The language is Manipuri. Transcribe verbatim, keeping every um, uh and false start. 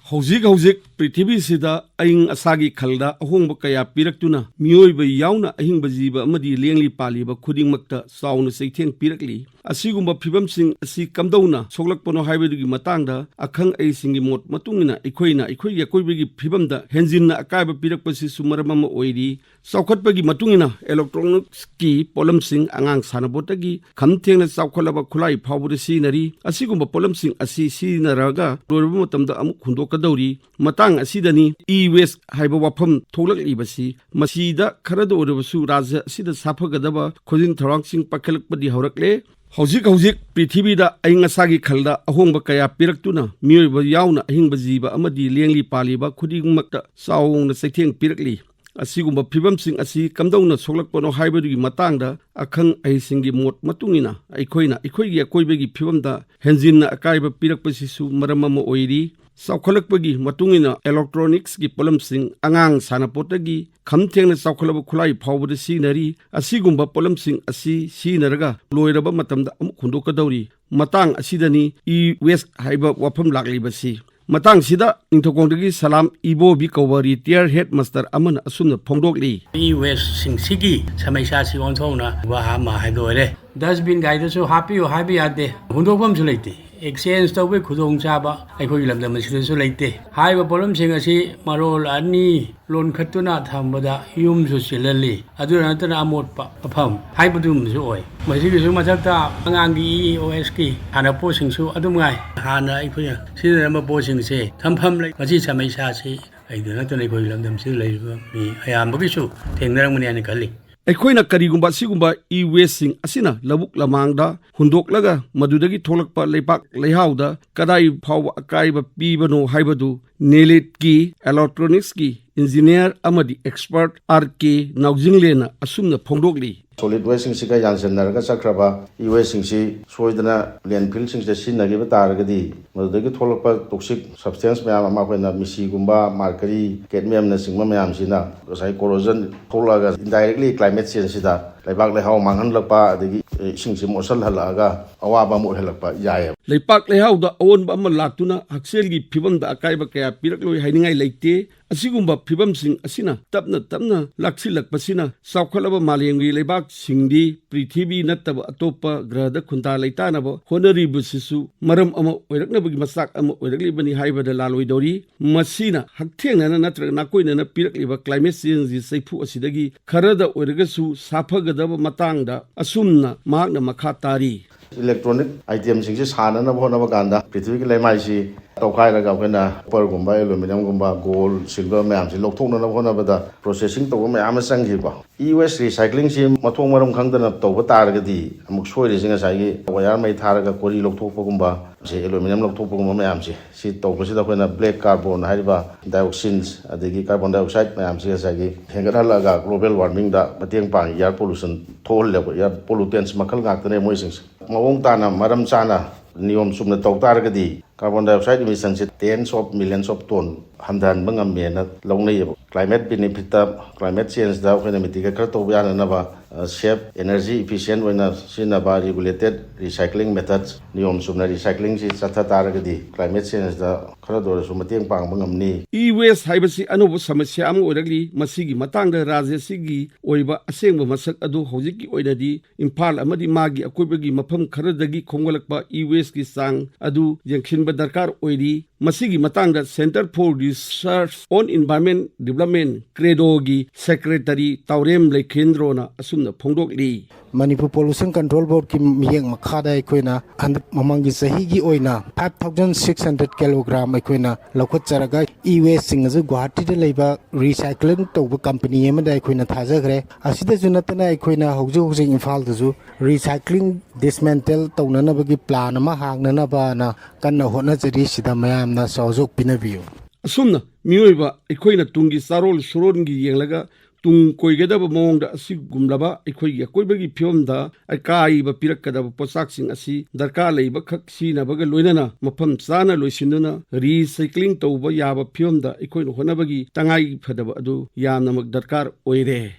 ꯍꯧꯖꯤꯛ ꯍꯧꯖꯤꯛ ꯄ꯭ꯔꯤꯊꯤꯕꯤꯁꯤꯗ ꯑꯏꯪ ꯑꯁꯥꯒꯤ ꯈꯜꯗ ꯑꯍꯣꯡꯕ ꯀꯌꯥ ꯄꯤꯔꯛꯇꯨꯅ ꯃꯤꯑꯣꯏꯕ ꯌꯥꯎꯅ ꯑꯍꯤꯡꯕ ꯖꯤꯕ ꯑꯃꯗꯤ ꯂꯦꯡꯂꯤ ꯄꯥꯜꯂꯤꯕ ꯈꯨꯗꯤꯡꯃꯛꯇ ꯆꯥꯎꯅ ꯆꯩꯊꯦꯡ ꯄꯤꯔꯛꯂꯤ꯫ ꯑꯁꯤꯒꯨꯝꯕ ꯐꯤꯕꯝꯁꯤꯡ ꯑꯁꯤ ꯀꯝꯗꯧꯅ ꯁꯣꯛꯂꯛꯄꯅꯣ ꯍꯥꯏꯕꯗꯨꯒꯤ ꯃꯇꯥꯡꯗ ꯑꯈꯪ ꯑꯍꯩꯁꯤꯡꯒꯤ ꯃꯣꯠ ꯃꯇꯨꯡ ꯏꯟꯅ ꯑꯩꯈꯣꯏꯅ ꯑꯩꯈꯣꯏꯒꯤ ꯑꯀꯣꯏꯕꯒꯤ ꯐꯤꯕꯝꯗ ꯍꯦꯟꯖꯤꯟꯅ ꯑꯀꯥꯏꯕ ꯄꯤꯔꯛꯄꯁꯤꯁꯨ ꯃꯔꯝ ꯑꯃ ꯑꯣꯏꯔꯤ꯫ ꯆꯥꯎꯈꯠꯄꯒꯤ ꯃꯇꯨꯡ ꯏꯟꯅ ꯏꯂꯦꯛꯇ꯭ꯔꯣꯅꯤꯛꯁꯀꯤ ꯄꯣꯠꯂꯝꯁꯤꯡ ꯑꯉꯥꯡ ꯁꯥꯟꯅꯄꯣꯠꯇꯒꯤ ꯈꯝ ꯊꯦꯡꯅ ꯆꯥꯎꯈꯠꯂꯕ ꯈꯨꯠꯂꯥꯏ ꯐꯥꯎꯕꯗ ꯁꯤꯖꯤꯟꯅꯔꯤ꯫ ꯑꯁꯤꯒꯨꯝꯕ ꯄꯣꯠꯂꯝꯁꯤꯡ ꯑꯁꯤ ꯁꯤꯖꯤꯟꯅꯔꯒ ꯂꯣꯏꯔꯕ ꯃꯇꯝꯗ ꯑꯃꯨꯛ ꯍꯨꯟꯗꯣꯛꯀꯗꯧꯔꯤ꯫ ꯃꯇꯥꯡ ꯑꯁꯤꯗꯅꯤ ꯏ ꯋꯦꯁ ꯍꯥꯏꯕ ꯋꯥꯐꯝ ꯊꯣꯛꯂꯛꯂꯤꯕꯁꯤ꯫ ꯃꯁꯤꯗ ꯈꯔꯗ ꯑꯣꯏꯔꯕꯁꯨ ꯔꯥꯖ꯭ꯌ ꯑꯁꯤꯗ ꯁꯥꯐꯒꯗꯕ ꯈꯣꯟꯖꯦꯜ ꯊꯧꯔꯥꯡꯁꯤꯡ ꯄꯥꯏꯈꯠꯂꯛꯄꯗꯤ ꯍꯧꯔꯛꯂꯦ꯫ ꯍꯧꯖꯤꯛ ꯍꯧꯖꯤꯛ ꯄ꯭ꯔꯤꯊꯤꯕꯤꯗ ꯑꯏꯪ ꯑꯁꯥꯒꯤ ꯈꯜꯗ ꯑꯍꯣꯡꯕ ꯀꯌꯥ ꯄꯤꯔꯛꯇꯨꯅ ꯃꯤꯑꯣꯏꯕ ꯌꯥꯎꯅ ꯑꯍꯤꯡꯕ ꯖꯤꯕ ꯑꯃꯗꯤ ꯂꯦꯡꯂꯤ ꯄꯥꯜꯂꯤꯕ ꯈꯨꯗꯤꯡꯃꯛꯇ ꯆꯥꯎꯅ ꯆꯩꯊꯦꯡ ꯄꯤꯔꯛꯂꯤ꯫ ꯑꯁꯤꯒꯨꯝꯕ ꯐꯤꯕꯝꯁꯤꯡ ꯑꯁꯤ ꯀꯝꯗꯧꯅ ꯁꯣꯛꯂꯛꯄꯅꯣ ꯍꯥꯏꯕꯗꯨꯒꯤ ꯃꯇꯥꯡꯗ ꯑꯈꯪ ꯑꯍꯩꯁꯤꯡꯒꯤ ꯃꯣꯠ ꯃꯇꯨꯡ ꯏꯟꯅ ꯑꯩꯈꯣꯏꯅ ꯑꯩꯈꯣꯏꯒꯤ ꯑꯀꯣꯏꯕꯒꯤ ꯐꯤꯕꯝꯗ ꯍꯦꯟꯖꯤꯟꯅ ꯑꯀꯥꯏꯕ ꯄꯤꯔꯛꯄꯁꯤꯁꯨ ꯃꯔꯝ ꯑꯃ ꯑꯣꯏꯔꯤ꯫ ꯆꯥꯎꯈꯠꯂꯛꯄꯒꯤ ꯃꯇꯨꯡ ꯏꯟꯅ ꯏꯂꯦꯛꯇ꯭ꯔꯣꯅꯤꯛꯁꯀꯤ ꯄꯣꯠꯂꯝꯁꯤꯡ ꯑꯉꯥꯡ ꯁꯥꯟꯅꯄꯣꯠꯇꯒꯤ ꯈꯝ ꯊꯦꯡꯅ ꯆꯥꯎꯈꯠꯂꯕ ꯈꯨꯠꯂꯥꯏ ꯐꯥꯎꯕꯗ ꯁꯤꯖꯤꯟꯅꯔꯤ꯫ ꯑꯁꯤꯒꯨꯝꯕ ꯄꯣꯠꯂꯝꯁꯤꯡ ꯑꯁꯤ ꯁꯤꯖꯤꯟꯅꯔꯒ ꯂꯣꯏꯔꯕ ꯃꯇꯝꯗ ꯑꯃꯨꯛ ꯍꯨꯟꯗꯣꯛꯀꯗꯧꯔꯤ꯫ ꯃꯇꯥꯡ ꯑꯁꯤꯗꯅꯤ ꯏ ꯋꯦꯁ ꯍꯥꯏꯕ ꯋꯥꯐꯝ ꯂꯥꯛꯂꯤꯕꯁꯤ꯫ ꯃꯇꯥꯡꯁꯤꯗ ꯅꯤꯡꯊꯧꯈꯣꯡꯗꯒꯤ ꯁꯂꯥꯝ ꯏꯕꯣꯕꯤ ꯀꯧꯕ ꯔꯤꯇꯥꯌꯔ ꯍꯦꯗ ꯃꯥꯁꯇꯔ ꯑꯃꯅ ꯑꯁꯨꯝꯅ ꯐꯣꯡꯗꯣꯛꯂꯤ꯫ ꯏ ꯋꯦꯁꯁꯤꯡꯁꯤꯒꯤ ꯁꯃꯩꯁꯥꯁꯤ ꯑꯣꯟꯊꯣꯛꯅ ꯋꯥ ꯑꯃ ꯍꯥꯏꯗꯣꯛꯑꯔꯦ꯫ ꯗꯁꯕꯤꯟ ꯒꯥꯏꯗꯁꯨ ꯍꯥꯞꯄꯤꯌꯨ ꯍꯥꯏꯕ ꯌꯥꯗꯦ, ꯍꯨꯟꯗꯣꯛꯐꯝꯁꯨ ꯂꯩꯇꯦ꯫ ꯑꯦꯛꯁꯆꯦꯟꯖ ꯇꯧꯕꯒꯤ ꯈꯨꯗꯣꯡꯆꯥꯕ ꯑꯩꯈꯣꯏꯒꯤ ꯂꯝꯗꯝ ꯑꯁꯤꯗꯁꯨ ꯂꯩꯇꯦ꯫ ꯍꯥꯏꯔꯤꯕ ꯄꯣꯠꯂꯝꯁꯤꯡ ꯑꯁꯤ ꯃꯔꯣꯜ ꯑꯅꯤ ꯂꯣꯟꯈꯠꯇꯨꯅ ꯊꯝꯕꯗ ꯌꯨꯝꯁꯨ ꯆꯤꯜꯍꯜꯂꯤ, ꯑꯗꯨꯗ ꯅꯠꯇꯅ ꯑꯃꯣꯠꯄ ꯃꯐꯝ ꯍꯥꯏꯕꯗꯨꯃꯁꯨ ꯑꯣꯏ꯫ ꯃꯁꯤꯒꯤꯁꯨ ꯃꯊꯛꯇ ꯑꯉꯥꯡꯒꯤ ꯏ ꯑꯣ ꯑꯦꯁꯀꯤ ꯁꯥꯟꯅꯄꯣꯠꯁꯤꯡꯁꯨ ꯑꯗꯨꯝ ꯉꯥꯏ꯫ ꯍꯥꯟꯅ ꯑꯩꯈꯣꯏꯅ ꯁꯤꯖꯤꯟꯅꯔꯝꯕ ꯄꯣꯠꯁꯤꯡꯁꯦ ꯊꯝꯐꯝ ꯂꯩ꯫ ꯃꯁꯤ ꯁꯃꯩꯁꯥꯁꯤ ꯑꯩꯗ ꯅꯠꯇꯅ ꯑꯩꯈꯣꯏꯒꯤ ꯂꯝꯗꯝꯁꯤꯗ ꯂꯩꯔꯤꯕ ꯃꯤ ꯑꯌꯥꯝꯕꯒꯤꯁꯨ ꯊꯦꯡꯅꯔꯝꯒꯅꯤ ꯍꯥꯏꯅ ꯈꯜꯂꯤ꯫ ꯑꯩꯈꯣꯏꯅ ꯀꯔꯤꯒꯨꯝꯕ ꯑꯁꯤꯒꯨꯝꯕ ꯏ ꯋꯦꯁꯁꯤꯡ ꯑꯁꯤꯅ ꯂꯧꯕꯨꯛ ꯂꯃꯥꯡꯗ ꯍꯨꯟꯗꯣꯛꯂꯒ ꯃꯗꯨꯗꯒꯤ ꯊꯣꯛꯂꯛꯄ ꯂꯩꯄꯥꯛ ꯂꯩꯍꯥꯎꯗ ꯀꯗꯥꯏ ꯐꯥꯎꯕ ꯑꯀꯥꯏꯕ ꯄꯤꯕꯅꯣ ꯍꯥꯏꯕꯗꯨ ꯅꯦꯂꯤꯠꯀꯤ ꯏꯂꯦꯛꯇ꯭ꯔꯣꯅꯤꯛꯁꯀꯤ ꯏꯟꯖꯤꯅꯤꯌꯥꯔ ꯑꯃꯗꯤ ꯑꯦꯛꯁꯄꯔꯠ ꯑꯥꯔ ꯀꯦ ꯅꯥꯎꯖꯤꯡꯂꯦꯟꯅ ꯑꯁꯨꯝꯅ ꯐꯣꯡꯗꯣꯛꯂꯤ꯫ ꯁꯣꯂꯤꯗ ꯋꯦꯁꯁꯤꯡꯁꯤꯒ ꯌꯥꯟꯁꯤꯟꯅꯔꯒ ꯆꯠꯈ꯭ꯔꯕ ꯏ ꯋꯦꯁꯁꯤꯡꯁꯤ ꯁꯣꯏꯗꯅ ꯂꯦꯟꯐꯤꯜꯁꯤꯡꯁꯤꯗ ꯁꯤꯖꯤꯟꯅꯈꯤꯕ ꯇꯥꯔꯒꯗꯤ ꯃꯗꯨꯗꯒꯤ ꯊꯣꯛꯂꯛꯄ ꯇꯣꯛꯁꯤꯛ ꯁꯕꯁꯇꯦꯟꯁ ꯃꯌꯥꯝ ꯑꯃ, ꯑꯩꯈꯣꯏꯅ ꯃꯤꯁꯤꯒꯨꯝꯕ, ꯃꯥꯔꯀꯔꯤ, ꯀꯦꯗꯃꯤꯌꯝꯅꯆꯤꯡꯕ ꯃꯌꯥꯝꯁꯤꯅ ꯉꯁꯥꯏ ꯀꯣꯔꯣꯖꯟ ꯊꯣꯛꯂꯛꯑꯒ ꯏꯟꯗꯥꯏꯔꯦꯛꯂꯤ ꯀ꯭ꯂꯥꯏꯃꯦꯠ ꯆꯦꯟꯖꯁꯤꯗ ꯂꯩꯕꯥꯛ ꯂꯩꯍꯥꯎ ꯃꯥꯡꯍꯜꯂꯛꯄ, ꯑꯗꯒꯤ ꯏꯁꯤꯡꯁꯤ ꯃꯣꯠꯁꯤꯜꯍꯜꯂꯛꯑꯒ ꯑꯋꯥꯕ ꯑꯃ ꯑꯣꯏꯍꯜꯂꯛꯄ ꯌꯥꯏꯑꯕ꯫ ꯂꯩꯄꯥꯛ ꯂꯩꯍꯥꯎꯗ ꯑꯑꯣꯟꯕ ꯑꯃ ꯂꯥꯛꯇꯨꯅ ꯍꯛꯁꯦꯜꯒꯤ ꯐꯤꯕꯝꯗ ꯑꯀꯥꯏꯕ ꯀꯌꯥ ꯄꯤꯔꯛꯂꯣꯏ ꯍꯥꯏꯅꯤꯡꯉꯥꯏ ꯂꯩꯇꯦ꯫ ꯑꯁꯤꯒꯨꯝꯕ ꯐꯤꯕꯝꯁꯤꯡ ꯑꯁꯤꯅ ꯇꯞꯅ ꯇꯞꯅ ꯂꯥꯛꯁꯤꯜꯂꯛꯄꯁꯤꯅ ꯆꯥꯎꯈꯠꯂꯕ ꯃꯥꯂꯦꯝꯒꯤ ꯂꯩꯕꯥꯛꯁꯤꯡꯗꯤ ꯄ꯭ꯔꯤꯊꯤꯕꯤ ꯅꯠꯇꯕ ꯑꯇꯣꯞꯄ ꯒ꯭ꯔꯍꯗ ꯈꯨꯟꯗꯥ ꯂꯩꯇꯥꯅꯕ ꯍꯣꯠꯅꯔꯤꯕꯁꯤꯁꯨ ꯃꯔꯝ ꯑꯃ ꯑꯣꯏꯔꯛꯅꯕꯒꯤ ꯃꯆꯥꯛ ꯑꯃ ꯑꯣꯏꯔꯛꯂꯤꯕꯅꯤ ꯍꯥꯏꯕꯗ ꯂꯥꯜꯂꯣꯏꯗꯧꯔꯤ꯫ ꯃꯁꯤꯅ ꯍꯛꯊꯦꯡꯅꯅ ꯅꯠꯇ꯭ꯔꯒ ꯅꯥꯀꯣꯏꯅꯅ ꯄꯤꯔꯛꯂꯤꯕ climate changeꯒꯤ ꯆꯩꯐꯨ ꯑꯁꯤꯗꯒꯤ ꯈꯔꯗ ꯑꯣꯏꯔꯒꯁꯨ ꯁꯥꯐꯒꯗꯕ ꯃꯇꯥꯡꯗ ꯑꯁꯨꯝꯅ ꯃꯍꯥꯛꯅ ꯃꯈꯥ ꯇꯥꯔꯤ꯫ Electronic itemꯁꯤꯡꯁꯤ ꯁꯥꯅꯅꯕ ꯍꯣꯠꯅꯕ ꯀꯥꯟꯗ ꯄ꯭ꯔꯤꯊꯤꯕꯤꯒꯤ ꯂꯩꯃꯥꯏꯁꯤ ꯇꯧꯈꯥꯏꯔꯒ ꯑꯩꯈꯣꯏꯅ copperꯒꯨꯝꯕ, aluminiumꯒꯨꯝꯕ, gold, silver ꯃꯌꯥꯝꯁꯤ ꯂꯧꯊꯣꯛꯅꯅꯕ ꯍꯣꯠꯅꯕꯗ processing ꯇꯧꯕ ꯃꯌꯥꯝ ꯑꯃ ꯆꯪꯈꯤꯀꯣ꯫ E-waste recyclingꯁꯤ ꯃꯊꯣꯡ ꯃꯔꯝ ꯈꯪꯗꯅ ꯇꯧꯕ ꯇꯥꯔꯒꯗꯤ ꯑꯃꯨꯛ ꯁꯣꯏꯔꯤꯁꯤ ꯉꯁꯥꯏꯒꯤ wire ꯃꯩ ꯊꯥꯔꯒ ꯀꯣꯔꯤ ꯂꯧꯊꯣꯛꯄꯒꯨꯝꯕ, ꯁꯤ aluminium ꯂꯧꯊꯣꯛꯄꯒꯨꯝꯕ ꯃꯌꯥꯝꯁꯦ, ꯁꯤ ꯇꯧꯕꯁꯤꯗ ꯑꯩꯈꯣꯏꯅ black carbon ꯍꯥꯏꯔꯤꯕ dioxins ꯑꯗꯒꯤ carbon dioxide ꯃꯌꯥꯝꯁꯤ ꯉꯁꯥꯏꯒꯤ ꯍꯦꯟꯒꯠꯍꯜꯂꯒ global warmingꯗ ꯃꯇꯦꯡ ꯄꯥꯡꯉꯤ, air pollution ꯊꯣꯛꯍꯜꯂꯦꯕ, air pollutants ꯃꯈꯜ ꯉꯥꯛꯇꯅꯦ ꯃꯣꯏꯁꯤꯡꯁꯦ꯫ ꯃꯑꯣꯡ ꯇꯥꯅ, ꯃꯔꯝ ꯆꯥꯅ, ꯅꯤꯌꯣꯝ ꯆꯨꯝꯅ ꯇꯧ ꯇꯥꯔꯒꯗꯤ carbon dioxide emissionꯁꯦ tens of millions of ton ꯍꯟꯊꯍꯟꯕ ꯉꯝꯃꯦꯅ ꯂꯧꯅꯩꯌꯦꯕ꯫ Climate benefitꯇ, climate changeꯗ ꯑꯩꯈꯣꯏꯅ mitigate ꯈꯔ ꯇꯧꯕ ꯌꯥꯅꯅꯕ, ꯑ, safe, energy efficient ꯑꯣꯏꯅ ꯁꯤꯖꯤꯟꯅꯕ, regulated recycling methods, ꯅꯤꯌꯣꯝ ꯆꯨꯝꯅ recyclingꯁꯤ ꯆꯠꯊ ꯇꯥꯔꯒꯗꯤ climate changeꯗ ꯈꯔꯗ ꯑꯣꯏꯔꯁꯨ ꯃꯇꯦꯡ ꯄꯥꯡꯕ ꯉꯝꯅꯤ꯫ E-waste ꯍꯥꯏꯕꯁꯤ ꯑꯅꯧꯕ ꯁꯃꯁ꯭ꯌꯥ ꯑꯃ ꯑꯣꯏꯔꯛꯂꯤ꯫ ꯃꯁꯤꯒꯤ ꯃꯇꯥꯡꯗ ꯔꯥꯖ꯭ꯌ ꯑꯁꯤꯒꯤ ꯑꯣꯏꯕ ꯑꯁꯦꯡꯕ ꯃꯁꯛ ꯑꯗꯨ ꯍꯧꯖꯤꯛꯀꯤ ꯑꯣꯏꯅꯗꯤ ꯏꯝꯐꯥꯜ ꯑꯃꯗꯤ ꯃꯥꯒꯤ ꯑꯀꯣꯏꯕꯒꯤ ꯃꯐꯝ ꯈꯔꯗꯒꯤ ꯈꯣꯝꯒꯠꯂꯛꯄ e-wasteꯀꯤ ꯆꯥꯡ ꯑꯗꯨ ꯌꯦꯡꯁꯤꯟꯕ ꯗꯔꯀꯥꯔ ꯑꯣꯏꯔꯤ꯫ ꯃꯁꯤꯒꯤ ꯃꯇꯥꯡꯗ Centre for Research on Environment Development, CREDOꯒꯤ secretary ꯇꯥꯎꯔꯦꯝ ꯂꯩꯈꯦꯟꯗ꯭ꯔꯣꯅ ꯑꯁꯨꯝꯅ ꯐꯣꯡꯗꯣꯛꯂꯤ꯫ ꯃꯅꯤꯄꯨꯔ Pollution Control Boardꯀꯤ ꯃꯤꯠꯌꯦꯡ ꯃꯈꯥꯗ ꯑꯩꯈꯣꯏꯅ ꯍꯟꯗꯛ ꯃꯃꯥꯡꯒꯤ ꯆꯍꯤꯒꯤ ꯑꯣꯏꯅ five thousand six hundred kilogram ꯑꯩꯈꯣꯏꯅ ꯂꯧꯈꯠꯆꯔꯒ e-wasteꯁꯤꯡ ꯑꯁꯤ ꯒꯨꯋꯥꯍꯥꯇꯤꯗ ꯂꯩꯕ recycling ꯇꯧꯕ company ꯑꯃꯗ ꯑꯩꯈꯣꯏꯅ ꯊꯥꯖꯈ꯭ꯔꯦ꯫ ꯑꯁꯤꯗꯁꯨ ꯅꯠꯇꯅ ꯑꯩꯈꯣꯏꯅ ꯍꯧꯖꯤꯛ ꯍꯧꯖꯤꯛ ꯏꯝꯐꯥꯜꯗꯁꯨ recycling dismantle ꯇꯧꯅꯅꯕꯒꯤ plan ꯑꯃ ꯍꯥꯡꯅꯅꯕꯅ ꯀꯟꯅ ꯍꯣꯠꯅꯖꯔꯤ꯫ ꯁꯤꯗ ꯃꯌꯥꯝꯅ ꯁꯍꯌꯣꯒ ꯄꯤꯅꯕꯤꯌꯨ꯫ ꯑꯁꯨꯝꯅ ꯃꯤꯑꯣꯏꯕ ꯑꯩꯈꯣꯏꯅ ꯇꯨꯡꯒꯤ ꯆꯥꯔꯣꯜ ꯁꯨꯔꯣꯟꯒꯤ ꯌꯦꯡꯂꯒ ꯇꯨꯡ ꯀꯣꯏꯒꯗꯕ ꯃꯑꯣꯡꯗ ꯑꯁꯤꯒꯨꯝꯂꯕ ꯑꯩꯈꯣꯏꯒꯤ ꯑꯀꯣꯏꯕꯒꯤ ꯐꯤꯕꯝꯗ ꯑꯀꯥꯏꯕ ꯄꯤꯔꯛꯀꯗꯕ ꯄꯣꯠꯁꯛꯁꯤꯡ ꯑꯁꯤ ꯗꯔꯀꯥꯔ ꯂꯩꯕꯈꯛ ꯁꯤꯖꯤꯟꯅꯕꯒ ꯂꯣꯏꯅꯅ ꯃꯐꯝ ꯆꯥꯅ ꯂꯣꯏꯁꯤꯟꯗꯨꯅ recycling ꯇꯧꯕ ꯌꯥꯕ ꯐꯤꯕꯝꯗ ꯑꯩꯈꯣꯏꯅ ꯍꯣꯠꯅꯕꯒꯤ ꯇꯉꯥꯏ ꯐꯗꯕ ꯑꯗꯨ ꯌꯥꯝꯅꯃꯛ ꯗꯔꯀꯥꯔ ꯑꯣꯏꯔꯦ꯫